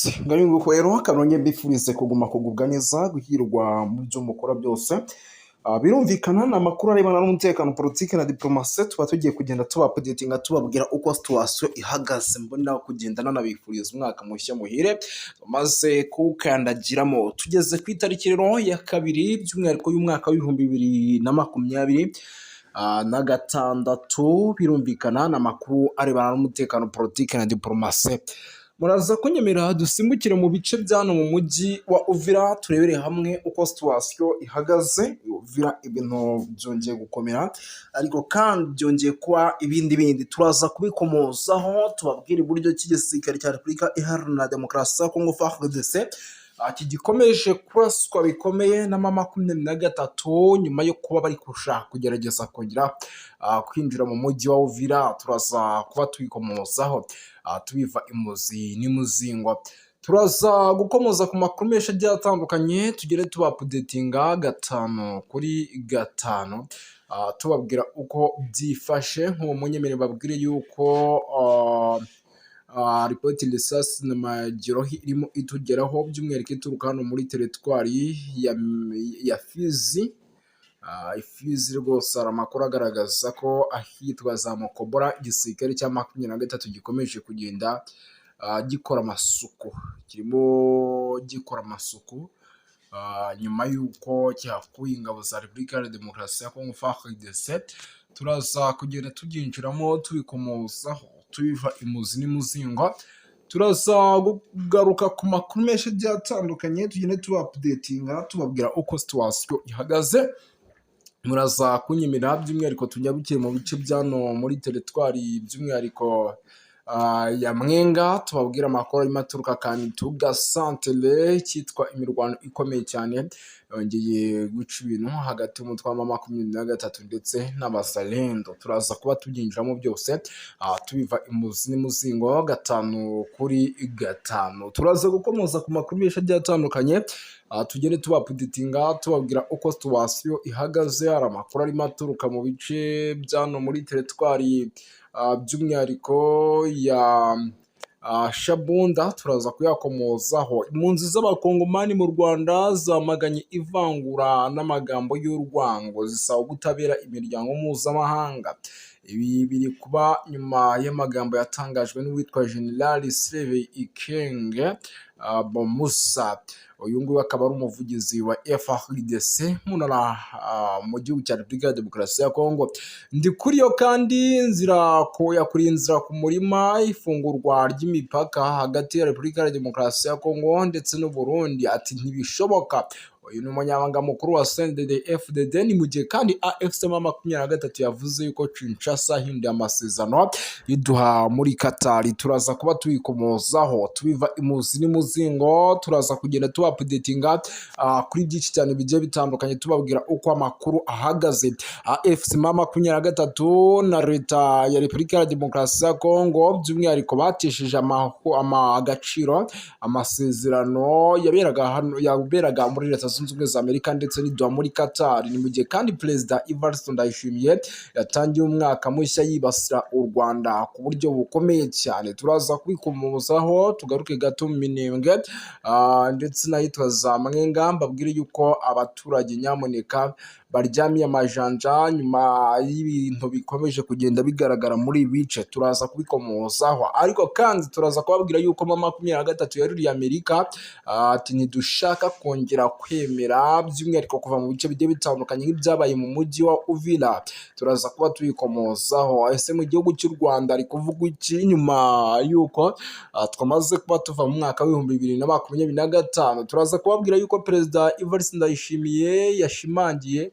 Yes, ngayo nguko rero, kanonge mbifurize kuguma kugubwa neza, guhirwa mu byo mukora byose. Birumvikana ni amakuru arebana n'umutekano, politiki na diplomasi. Tuba tugiye kugenda tuba updatinga, tubabwira uko situation ihagaze. Mbona kugenda nanabifuriza umwaka mushya muhire maze kuwukandagiramo. Tugeze ku itariki rero ya 2, by'umwihariko y'umwaka w'2026. Birumvikana ni amakuru arebana n'umutekano, politiki na diplomasi. Muraza kunyemera dusimbukire mu bice bya hano mu mujyi wa Uvira, turebere hamwe uko situation ihagaze. Uvira ibintu byongeye gukomera, ariko kandi byongeye kuba ibindi bindi. Turaza kubikomozaho, tubabwire uburyo ki igisirikare cya Repubulika Iharanira Demokarasi ya Kongo, FARDC, kigikomeje kuraswa bikomeye na M23 nyuma yo kuba bari gushaka kugerageza kongera kwinjira mu mujyi wa Uvira. Turaza kuba tubikomozaho, tubiva imuzi n'imuzingo. Turaza gukomoza ku makuru menshi agiye atandukanye, tugere tuba updatinga gatanu kuri gatanu, tubabwira uko byifashe. Nk'uwo munyemere babwire yuko ripoti risasi na magerohi irimo itugeraho, by'umwihariko ituruka hano muri teritwari ya Fizi. Fizi rwose hari amakuru agaragaza ko ahitwa za Mukobora igisirikare cya 23 gikomeje kugenda gikora amasuku, kirimo gikora amasuku nyuma y'uko cyakuye ingabo za Repubulika Iharanira Demokarasi ya Kongo, FARDC. Turaza kugenda tubyinjiramo, tubikomozaho, tubiva imuzi n'imuzingo. Turaza kugaruka ku makuru menshi agiye atandukanye, tugende tuba updatinga, tubabwira uko situation ihagaze. Muraza kunyemerera by'umwihariko tunyarukire mu bice byano muri teritwari, by'umwihariko ya Mwenga, tubabwire amakuru arimo aturuka Kamituga santere, cyitwa imirwano ikomeye cyane yongeye guca ibintu hagati y'umutwe wa 23 ndetse n'Abazalendo. Turaza kuba tubyinjiramo byose, tubiva imuzi n'imuzingo, gatanu kuri gatanu. Turaza gukomoza ku makuru menshi agiye atandukanye, tugende tuba updatinga, tubabwira uko situation ihagaze. Hari amakuru arimo aturuka mu bice byano muri teritwari, by'umwihariko ya Shabunda, turaza kuyakomozaho. Impunzi z'Abakongomani mu Rwanda zamaganye ivangura n'amagambo y'urwango, zisaba ubutabera imiryango mpuzamahanga. Ibi biri kuba nyuma y'amagambo yatangajwe n'uwitwa General Sylvain Ekenge Bomusa. Uyu nguyu akaba ari umuvugizi wa FARDC mu ntara, mu gihugu cya Repubulika ya Demokarasi ya Kongo. Ndi kuri yo kandi nzira ko yakuriye inzira ku murima ifungurwa ry'imipaka hagati ya Repubulika ya Demokarasi ya Kongo ndetse n'u Burundi, ati ntibishoboka. Uyu ni umunyamabanga mukuru wa CNDD FDD. Ni mu gihe kandi AFC 23 yavuze yuko Kinshasa yahinduye amasezerano iduha muri Qatar. Turaza kuba tubikomozaho, tubiva imuzi n'imuzingo. Turaza kugenda tuba updatinga kuri byinshi cyane bigiye bitandukanye, tubabwira uko amakuru ahagaze. AFC 23 na leta ya Repubulika ya Demokarasi ya Kongo by'umwihariko batesheje agaciro amasezerano yaberaga hano, yaberaga muri Leta Zunze Ubumwe za Amerika ndetse n'i Doha muri Qatar. Ni mu gihe kandi Perezida Evariste Ndayishimiye yatangiye umwaka mushya yibasira u Rwanda ku buryo bukomeye cyane. Turaza kubikomozaho, tugaruke gato mu Minembwe ndetse n'ahitwa za Mwenga, mbabwire yuko abaturage nyamuneka baryamiye amajanja nyuma y'ibintu bikomeje kugenda bigaragara muri ibi bice. Turaza kubikomozaho, ariko kandi turaza kubabwira yuko M23 yaruriye Amerika, ati ntidushaka kongera kwemera by'umwihariko kuva mu bice bigiye bitandukanye nk'ibyabaye mu mujyi wa Uvira. Turaza kuba tubikomozaho. Ese mu gihugu cy'u Rwanda ari kuvugwa iki nyuma y'uko twamaze kuba tuva mu mwaka w'2025? Turaza kubabwira yuko Perezida Evariste Ndayishimiye yashimangiye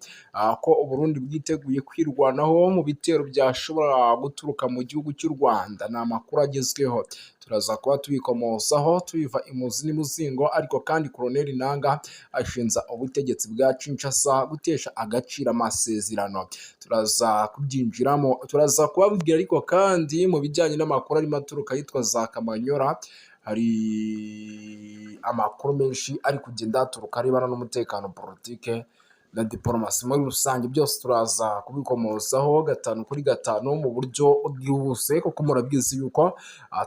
ko Uburundi bwiteguye kwirwanaho mu bitero byashobora guturuka mu gihugu cy'u Rwanda. Ni amakuru agezweho, turaza kuba tubikomozaho, tubiva imuzi n'imuzingo. Ariko kandi Colonel Nanga ashinja ubutegetsi bwa Kinshasa gutesha agaciro amasezerano. Turaza kubyinjiramo, turaza kubabwira. Ariko kandi mu bijyanye n'amakuru arimo aturuka ahitwa za Kamanyora, hari amakuru menshi ari kugenda aturuka arebana n'umutekano, politike na diporomasi muri rusange. Byose turaza kubikomozaho gatanu kuri gatanu mu buryo bwihuse, kuko murabizi yuko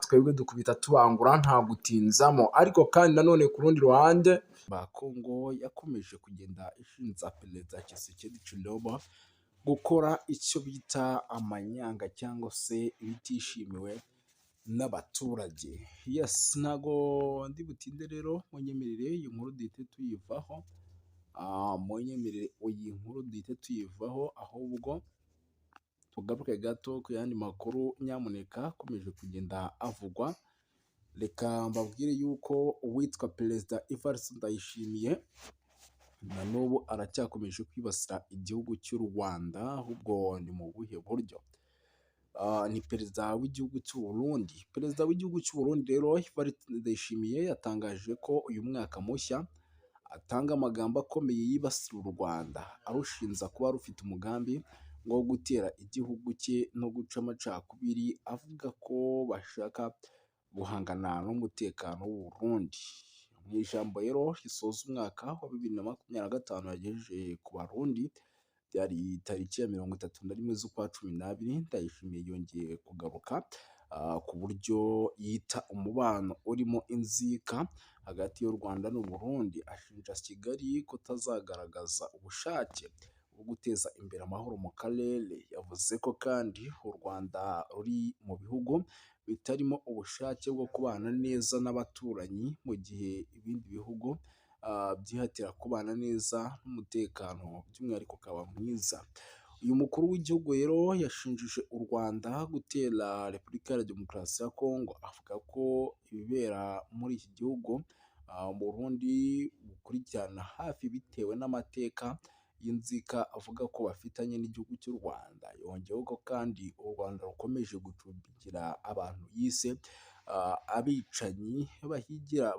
twebwe dukubita tubangura nta gutinzamo. Ariko kandi nanone ku rundi ruhande, ba Kongo yakomeje kugenda ishinja Perezida Tshisekedi Tshilombo gukora icyo bita amanyanga cyangwa se ibitishimiwe n'abaturage. Yes, ntago ndi butinde rero, munyemerere iyi nkuru duhite tuyivaho, munyemerere iyi nkuru duhite tuyivaho, ahubwo tugaruke gato ku yandi makuru nyamuneka akomeje kugenda avugwa. Reka mbabwire yuko uwitwa Perezida Evariste Ndayishimiye na n'ubu aracyakomeje kwibasira igihugu cy'u Rwanda. Ahubwo ni mu buhe buryo? Ni perezida w'igihugu cy'u Burundi. Perezida w'igihugu cy'u Burundi rero Evariste Ndayishimiye yatangaje ko uyu mwaka mushya atanga amagambo akomeye yibasira u Rwanda, arushinja kuba rufite umugambi wo gutera igihugu cye no guca amacakubiri, avuga ko bashaka guhangana n'umutekano w'u Burundi. Mu ijambo rero risoza umwaka wa 2025 yagejeje ku Barundi, byari tariki ya 31 z'ukwa 12, Ndayishimiye yongeye kugaruka ku buryo yita umubano urimo inzika hagati y'u Rwanda n'u Burundi, ashinja Kigali kutazagaragaza ubushake bwo guteza imbere amahoro mu karere. Yavuze ko kandi u Rwanda ruri mu bihugu bitarimo ubushake bwo kubana neza n'abaturanyi, mu gihe ibindi bihugu byihatira kubana neza n'umutekano by'umwihariko ukaba mwiza. Uyu mukuru w'igihugu rero yashinjije u Rwanda gutera Repubulika ya Demokarasi ya Kongo, avuga ko ibibera muri iki gihugu Burundi bukurikirana hafi bitewe n'amateka y'inzika avuga ko bafitanye n'igihugu cy'u Rwanda. Yongeyeho ko kandi u Rwanda rukomeje gucumbikira abantu yise abicanyi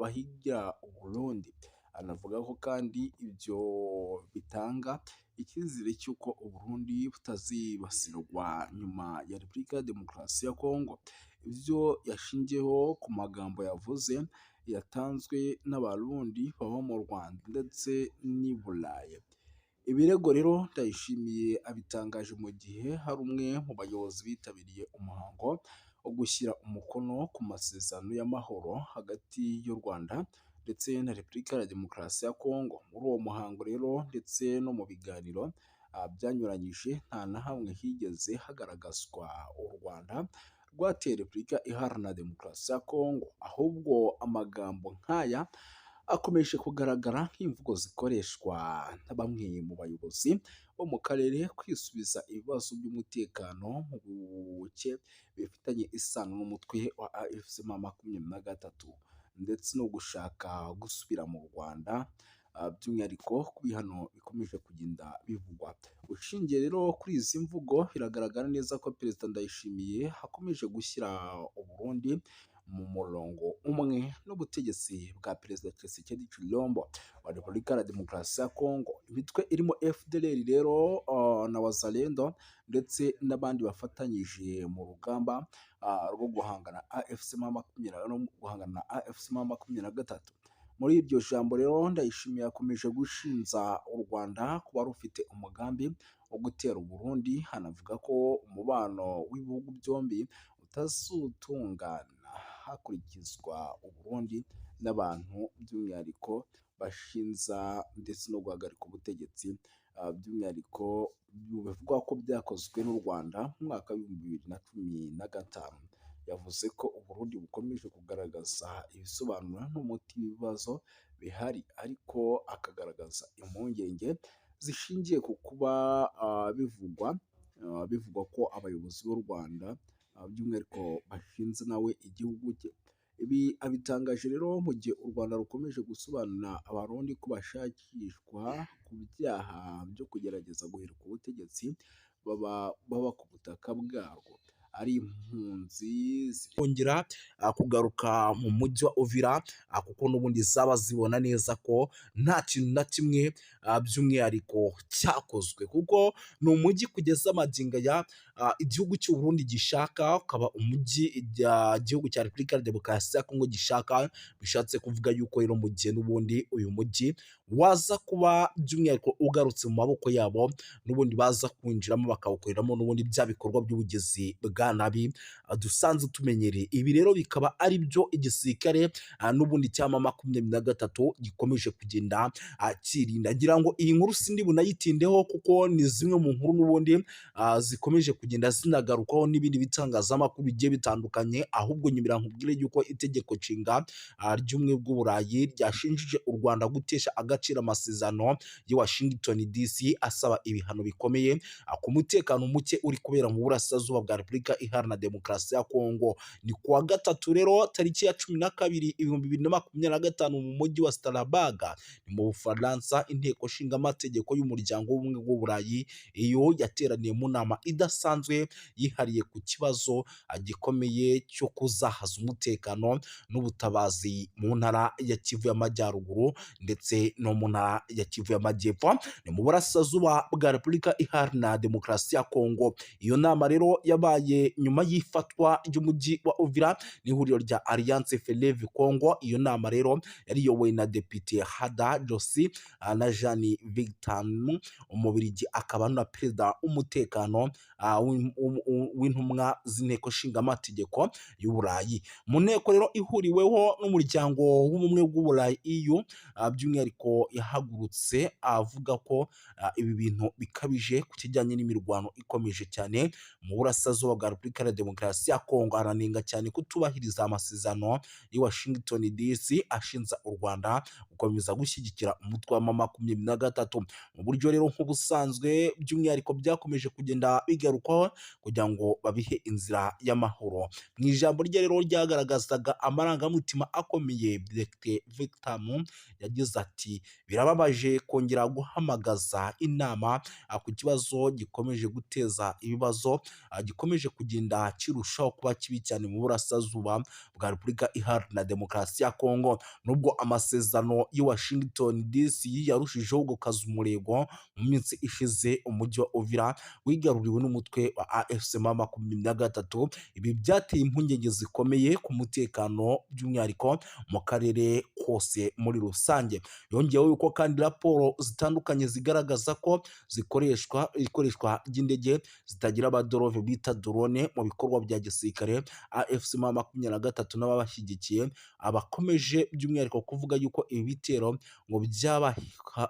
bahigira u Burundi. Anavuga ko kandi ibyo bitanga icyizere cy'uko u Burundi butazibasirwa nyuma ya Repubulika ya Demokarasi ya Kongo. Ibyo yashingiyeho ku magambo yavuze yatanzwe n'Abarundi baba mu Rwanda ndetse n'i Burayi. Ibirego rero Ndayishimiye abitangaje mu gihe hari umwe mu bayobozi bitabiriye umuhango wo gushyira umukono ku masezerano y'amahoro hagati y'u Rwanda ndetse na Repubulika ya Demokarasi ya Kongo. Muri uwo muhango rero ndetse no mu biganiro byanyuranyije, nta na hamwe higeze hagaragazwa u Rwanda rwateye Repubulika Iharanira Demokarasi ya Kongo, ahubwo amagambo nk'aya akomeje kugaragara nk'imvugo zikoreshwa na bamwe mu bayobozi bo mu karere kwisubiza ibibazo by'umutekano mu buke bifitanye isano n'umutwe wa AFC M23 ndetse no gushaka gusubira mu Rwanda, by'umwihariko ku bihano bikomeje kugenda bivugwa. Ushingiye rero kuri izi mvugo, biragaragara neza ko Perezida Ndayishimiye akomeje gushyira u Burundi mu murongo umwe n'ubutegetsi bwa Perezida Tshisekedi Tshilombo wa Repubulika ya Demokarasi ya Kongo. Imitwe irimo FDLR rero na Wazalendo ndetse n'abandi bafatanyije mu rugamba rwo guhangana AFC guhangana na AFC M23. Muri iryo jambo rero Ndayishimiye yakomeje gushinja u Rwanda kuba rufite umugambi wo gutera u Burundi, hanavuga ko umubano w'ibihugu byombi utazutungana hakurikizwa u Burundi n'abantu by'umwihariko bashinja ndetse no guhagarika ubutegetsi, by'umwihariko bivugwa ko byakozwe n'u Rwanda mu mwaka wa 2015. Yavuze ko u Burundi bukomeje kugaragaza ibisobanuro n'umuti w'ibibazo bihari, ariko akagaragaza impungenge zishingiye ku kuba bivugwa ko abayobozi b'u Rwanda by'umwihariko bashinze nawe igihugu cye. Ibi abitangaje rero mu gihe u Rwanda rukomeje gusobanurira Abarundi ko bashakishwa ku byaha byo kugerageza guhirika ubutegetsi baba ku butaka bwarwo. ari impunzi zikongera kugaruka mu mujyi wa Uvira, kuko n'ubundi zaba zibona neza ko nta kintu na kimwe by'umwihariko cyakozwe, kuko ni umujyi kugeza magingo aya igihugu cy'u Burundi gishaka, ukaba umujyi igihugu cya Repubulika ya Demokarasi ya Kongo gishaka. Bishatse kuvuga yuko rero mu gihe n'ubundi uyu mujyi waza kuba by'umwihariko ugarutse mu maboko yabo, n'ubundi baza kwinjiramo bakawukoreramo n'ubundi bya bikorwa by'ubugizi bwa nabi dusanzwe tumenyereye. Ibi rero bikaba ari byo igisirikare n'ubundi cya M23 gikomeje kugenda kirinda. Ngira ngo iyi nkuru sindi bunayitindeho, kuko ni zimwe mu nkuru n'ubundi zikomeje kugenda zinagarukaho n'ibindi bitangazamakuru bigiye bitandukanye. Ahubwo nyibira nkubwire yuko itegeko nshinga ry'ubumwe bw'Uburayi ryashinjije u Rwanda gutesha agaciro amasezerano y'i Washington DC, asaba ibihano bikomeye ku mutekano muke uri kubera mu burasirazuba bwa Repubulika Iharanira Demokarasi ya Kongo. Ni kuwa gatatu rero tariki ya 12 2025 mu mujyi wa Strasbourg, ni mu Bufaransa, inteko nshingamategeko y'umuryango w'ubumwe bw'Uburayi iyo yateraniye mu nama idasanzwe yihariye ku kibazo gikomeye cyo kuzahaza umutekano n'ubutabazi mu ntara ya Kivu y'Amajyaruguru ndetse no mu ntara ya Kivu y'Amajyepfo, ni mu burasirazuba bwa Repubulika Iharanira Demokarasi ya Kongo. Iyo nama rero yabaye nyuma y'ifatwa ry'umujyi wa Uvira n'ihuriro rya Alliance Fleuve Congo. Iyo nama rero yari iyobowe na Depite Hada Josi na Jean Victor, Umubirigi akaba na perezida w'umutekano w'intumwa z'inteko nshingamategeko y'Uburayi. Mu nteko rero ihuriweho n'umuryango w'ubumwe bw'Uburayi EU, by'umwihariko yahagurutse avuga ko ibi bintu bikabije ku kijyanye n'imirwano ikomeje cyane mu burasirazuba bwa Repubulika ya Demokarasi ya Kongo, aranenga cyane kutubahiriza amasezerano y'i Washington DC ashinja u Rwanda gukomeza gushyigikira umutwe wa M23 mu buryo rero nk'ubusanzwe by'umwihariko byakomeje kugenda bigarukwaho kugira ngo babihe inzira y'amahoro. Mu ijambo rye rero ryagaragazaga amarangamutima akomeye, Dr Victor yagize ati: "Birababaje kongera guhamagaza inama ku kibazo gikomeje guteza ibibazo, gikomeje kugenda kirushaho kuba kibi cyane mu burasirazuba bwa Repubulika Iharanira Demokarasi ya Kongo. Nubwo amasezerano y'i Washington DC yarushijeho gukaza umurego, mu minsi ishize umujyi wa Uvira wigaruriwe n'umutwe wa AFC M23. Ibi byateye impungenge zikomeye ku mutekano, by'umwihariko mu karere kose muri rusange." Yongeyeho yuko kandi raporo zitandukanye zigaragaza ko zikoreshwa ikoreshwa ry'indege zitagira abaderove bita drone mu bikorwa bya gisirikare. AFC M23 n'ababashyigikiye abakomeje by'umwihariko kuvuga yuko ibi bitero ngo byaba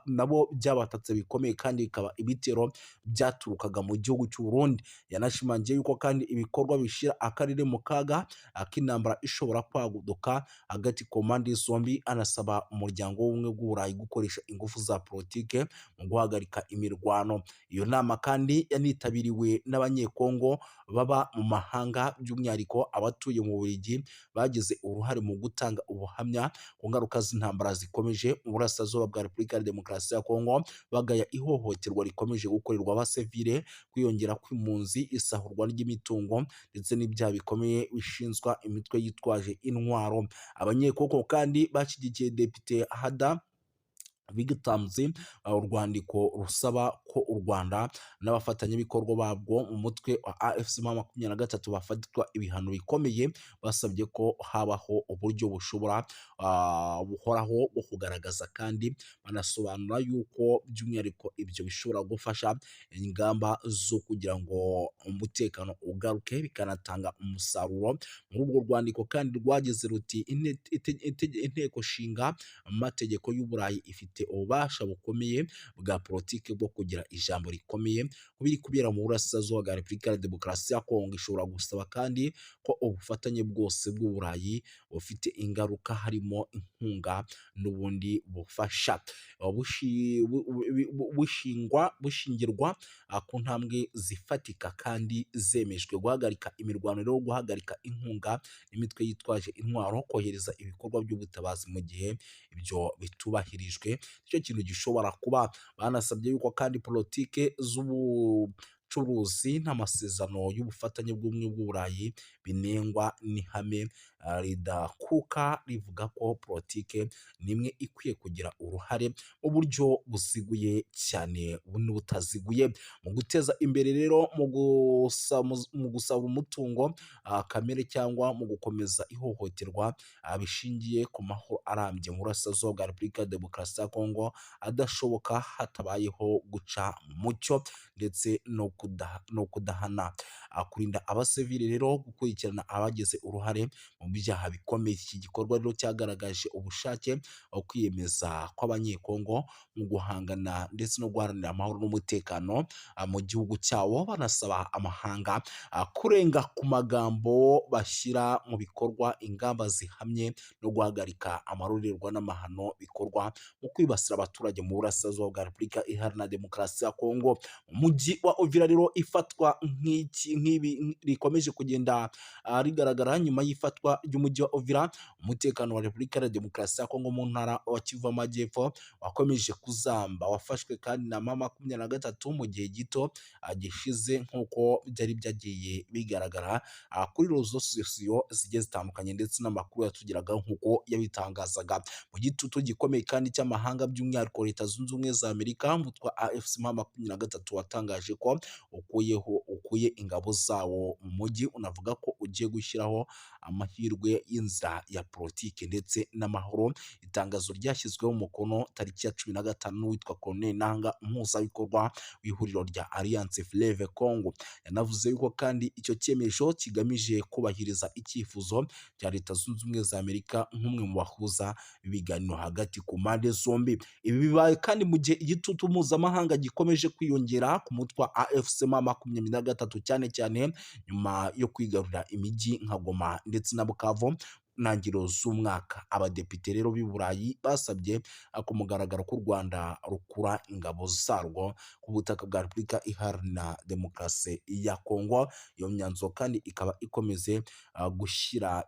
nabo byabatatse bikomeye, kandi bikaba ibitero byaturukaga mu gihugu cy'u Burundi. Yanashimangiye yuko kandi ibikorwa bishyira akarere mu kaga k'intambara ishobora kwaduka hagati ku mpande zombi, anasaba umuryango w'ubumwe bw'Uburayi gukoresha ingufu za politike mu guhagarika imirwano. Iyo nama kandi yanitabiriwe n'Abanyekongo baba mu mahanga, by'umwihariko abatuye mu Bubiligi, bagize uruhare mu gutanga ubuhamya ku ngaruka z'intambara zikomeje mu burasirazuba bwa Repubulika ya Demokarasi ya Kongo, bagaya ihohoterwa rikomeje gukorerwa abasivile, kwiyongera kw'impunzi, isahurwa ry'imitungo ndetse n'ibyaha bikomeye bishinzwa imitwe yitwaje intwaro. Abanyekongo kandi bashyigikiye Depite Hada Vigtamzi urwandiko rusaba ko u Rwanda n'abafatanyabikorwa babwo mu mutwe wa AFC M23 bafatirwa ibihano bikomeye. Basabye ko habaho uburyo bushobora buhoraho bwo kugaragaza, kandi banasobanura yuko by'umwihariko ibyo bishobora gufasha ingamba zo kugira ngo umutekano ugaruke, bikanatanga umusaruro. Muri urwo rwandiko kandi rwagize ruti: "Inteko nshinga amategeko y'Uburayi ifite ububasha bukomeye bwa politiki bwo kugira ijambo rikomeye ku biri kubera mu burasirazuba bwa Repubulika ya Demokarasi ya Kongo. Ishobora gusaba kandi ko ubufatanye bwose bw'Uburayi bufite ingaruka, harimo inkunga n'ubundi bufasha, bushingirwa ku ntambwe zifatika kandi zemejwe: guhagarika imirwano rero, guhagarika inkunga n'imitwe yitwaje intwaro, kohereza ibikorwa by'ubutabazi. Mu gihe ibyo bitubahirijwe, nicyo kintu gishobora kuba." Banasabye yuko kandi politike z'ubu c'ubucuruzi n'amasezerano y'ubufatanye bw'ubumwe bw'Uburayi binengwa n'ihame ridakuka rivuga ko politike nimwe ikwiye kugira uruhare mu buryo buziguye cyane n'ubutaziguye mu guteza imbere rero mu gusaba umutungo kamere cyangwa mu gukomeza ihohoterwa bishingiye ku mahoro arambye mu burasirazuba bwa Repubulika ya Demokarasi ya Kongo adashoboka hatabayeho guca mu mucyo ndetse no kudahana, kurinda abasivili rero, gukurikirana abagize uruhare mu byaha bikomeye. Iki gikorwa rero cyagaragaje ubushake, kwiyemeza kw'Abanyekongo mu guhangana ndetse no guharanira amahoro n'umutekano mu gihugu cyabo, banasaba amahanga kurenga ku magambo bashyira mu bikorwa ingamba zihamye no guhagarika amarorerwa n'amahano bikorwa mu kwibasira abaturage mu burasirazuba bwa Repubulika Iharanira Demokarasi ya Kongo. Umujyi wa Uvira rero ifatwa nk'iki nk'ibi rikomeje kugenda rigaragara nyuma y'ifatwa ry'umujyi wa Uvira, umutekano wa Repubulika Iharanira Demokarasi ya Kongo mu ntara wa Kivu Amajyepfo wakomeje kuzamba, wafashwe kandi na M23 mu gihe gito gishize nk'uko byari byagiye bigaragara kuri réseaux sociaux zigiye zitandukanye ndetse n'amakuru yatugeraga nk'uko yabitangazaga. Mu gitutu gikomeye kandi cy'amahanga, by'umwihariko Leta Zunze Ubumwe za Amerika, umutwe wa AFC M23 watangaje ko ukuye ingabo zawo mu mujyi, unavuga ko ugiye gushyiraho amahirwe y'inzira ya politiki ndetse n'amahoro. Itangazo ryashyizweho umukono tariki ya 15 n'uwitwa Corneille Nanga, umuhuzabikorwa w'ihuriro rya Alliance Fleuve Congo. Yanavuze yuko kandi icyo cyemezo kigamije kubahiriza icyifuzo cya Leta Zunze Ubumwe za Amerika nk'umwe mu bahuza ibiganiro hagati ku mpande zombi. Ibi bibaye kandi mu gihe igitutu mpuzamahanga gikomeje kwiyongera ku mutwe wa AFC M23, cyane cyane nyuma yo kwigarurira imijyi nka Goma ndetse na Bukavu ntangiriro z'umwaka. Abadepite rero b'i Burayi basabye ku mugaragaro ko u Rwanda rukura ingabo zarwo ku butaka bwa Repubulika Iharanira Demokarasi ya Kongo. Iyo myanzuro kandi ikaba ikomeze gushyira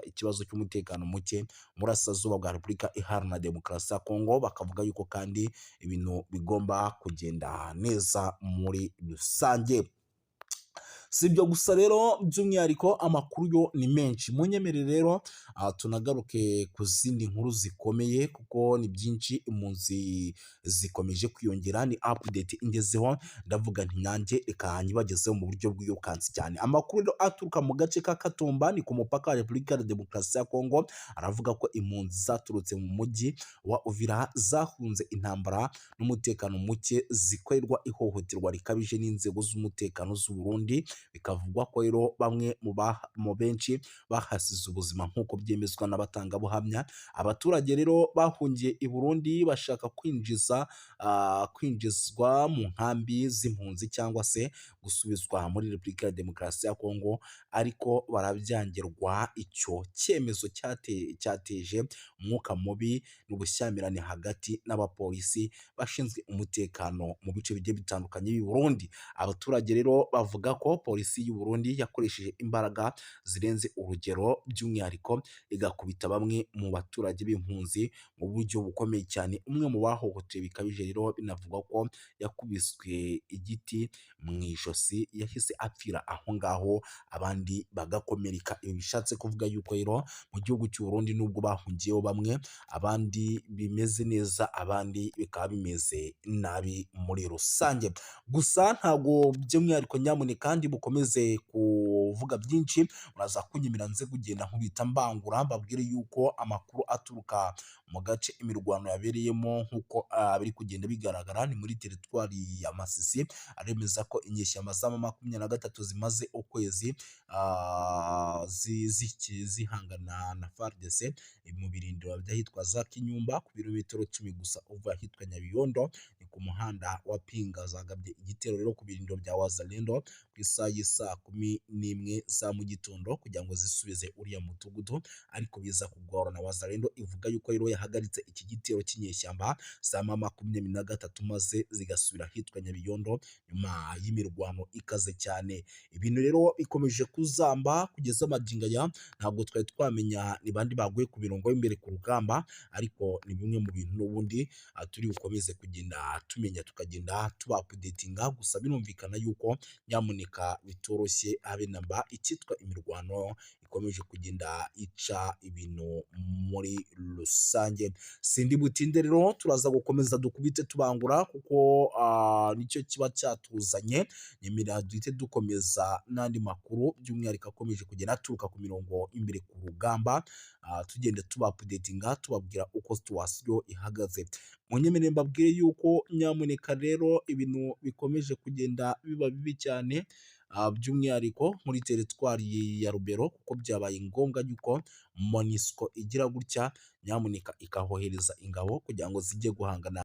ikibazo cy'umutekano muke mu burasirazuba bwa Repubulika Iharanira Demokarasi ya Kongo, bakavuga yuko kandi ibintu bigomba kugenda neza muri rusange. Si ibyo gusa rero, by'umwihariko amakuru yo ni menshi. Munyemerere rero tunagaruke ku zindi nkuru zikomeye kuko ni byinshi, impunzi zikomeje kwiyongera. Ni update ingezeho, ndavuga nti nanjye reka nyibagezeho mu buryo bwirukansi cyane. Amakuru rero aturuka mu gace ka Katumba, ni ku mupaka wa Repubulika ya Demokarasi ya Kongo, aravuga ko impunzi zaturutse mu mujyi wa Uvira zahunze intambara n'umutekano muke zikorerwa ihohoterwa rikabije n'inzego z'umutekano z'u Burundi. Bikavugwa ko rero bamwe mu benshi bahasize ubuzima nk'uko byemezwa n'abatangabuhamya. Abaturage rero bahungiye i Burundi bashaka kwinjizwa mu nkambi z'impunzi cyangwa se gusubizwa muri Repubulika ya Demokarasi ya Kongo, ariko barabyangirwa. Icyo cyemezo cyateje umwuka mubi n'ubushyamirane hagati n'abapolisi bashinzwe umutekano mu bice bigiye bitandukanye by'i Burundi. Abaturage rero bavuga ko polisi y'u Burundi yakoresheje imbaraga zirenze urugero, by'umwihariko igakubita bamwe mu baturage b'impunzi mu buryo bukomeye cyane. Umwe mu bahohotewe bikabije rero binavugwa ko yakubiswe igiti mu ijosi, yahise apfira aho ngaho, abandi bagakomereka. Ibi bishatse kuvuga yuko rero mu gihugu cy'u Burundi nubwo bahungiyeho bamwe, abandi bimeze neza, abandi bikaba bimeze nabi muri rusange. Gusa ntabwo by'umwihariko, nyamuneka ndi bukomeze kuvuga byinshi, muraza kunyemera nze kugenda nkubita mbangura mbabwire yuko amakuru aturuka mu gace imirwano yabereyemo, nk'uko biri kugenda bigaragara, ni muri teritwari ya Masisi, aremeza ko inyeshyamba za M23 zimaze ukwezi zihangana na FARDC mu birindiro by'ahitwa za Kinyumba, ku birometero 10 gusa uva ahitwa Nyabiyondo, ni ku muhanda wa Pinga. Zagabye igitero rero ku birindiro bya Wazalendo ku isaha y'isaa 11 za mu gitondo kugira ngo zisubize uriya mudugudu, ariko biza kugorana. Wazalendo ivuga yuko rero yahagaritse iki gitero cy'inyeshyamba za M23 maze zigasubira ahitwa Nyabiyondo nyuma y'imirwano ikaze cyane. Ibintu rero bikomeje kuzamba kugeza magingo aya, ntabwo twari twamenya ni bandi baguye ku mirongo y'imbere ku rugamba, ariko ni bimwe mu bintu n'ubundi turi bukomeze kugenda. tumenya tukagenda tuba updatinga. Gusa birumvikana yuko nyamuneka bitoroshye habe namba, icyitwa imirwano ikomeje kugenda ica ibintu muri rusange. Sindi butinde rero, turaza gukomeza dukubite tubangura kuko nicyo kiba cyatuzanye. Nyemerera duhite dukomeza n'andi makuru, by'umwihariko akomeje kugenda aturuka ku mirongo imbere ku rugamba, tugenda tuba updatinga, tubabwira uko situation ihagaze. Munyemerere mbabwire yuko nyamuneka rero ibintu bikomeje kugenda biba bibi cyane, by'umwihariko muri teritwari ya Rubero, kuko byabaye ngombwa yuko MONUSCO igira gutya nyamuneka ikahohereza ingabo kugira ngo zijye guhangana.